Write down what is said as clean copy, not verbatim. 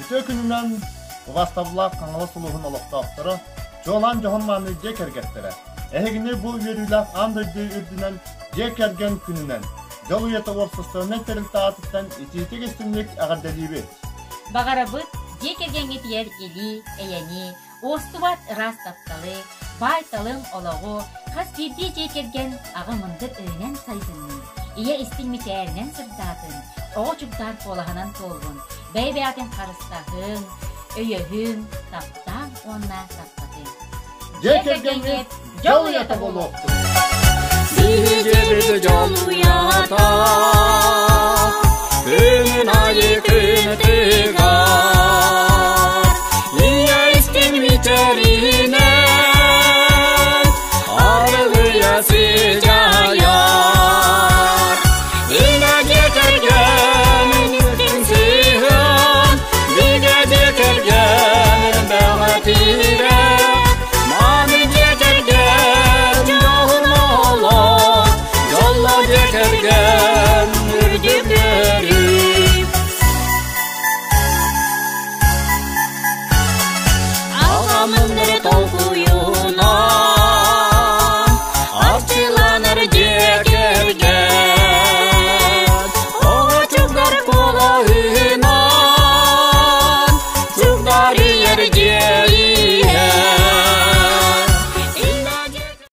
Үтүө күнүнэн убаастабыллаах Хаҥалас улууһун олохтоохторо, чуолаан дьоһун-мааны дьиэ кэргэттэрэ! Эһигини бу үөрүүлээх аан дойду үрдүнэн дьиэ кэргэн күнүнэн, дьол уйата уопсастыбаннай тэрилтэ аатыттан итиитик-истиҥник эҕэрдэлиибит! Баҕарабыт дьиэ кэргэҥҥитигэр илии, эйэни, уостубат ыраас тапталы, баай-талым олоҕу, хас биирдии дьиэ кэргэн аҕа мындыр өйүнэн сайдыннын, ийэ истиҥ мичээринэн сырдаатын, оҕо чугдаар куолаһынан туоллун, бэйэ-бэйэтин харыстаһыҥ, өйөһүҥ, таптааҥ уонна таптатыҥ. Дьиэ кэргэҥҥит дьол уйата буолуохтун! Биһиги дьол уйата.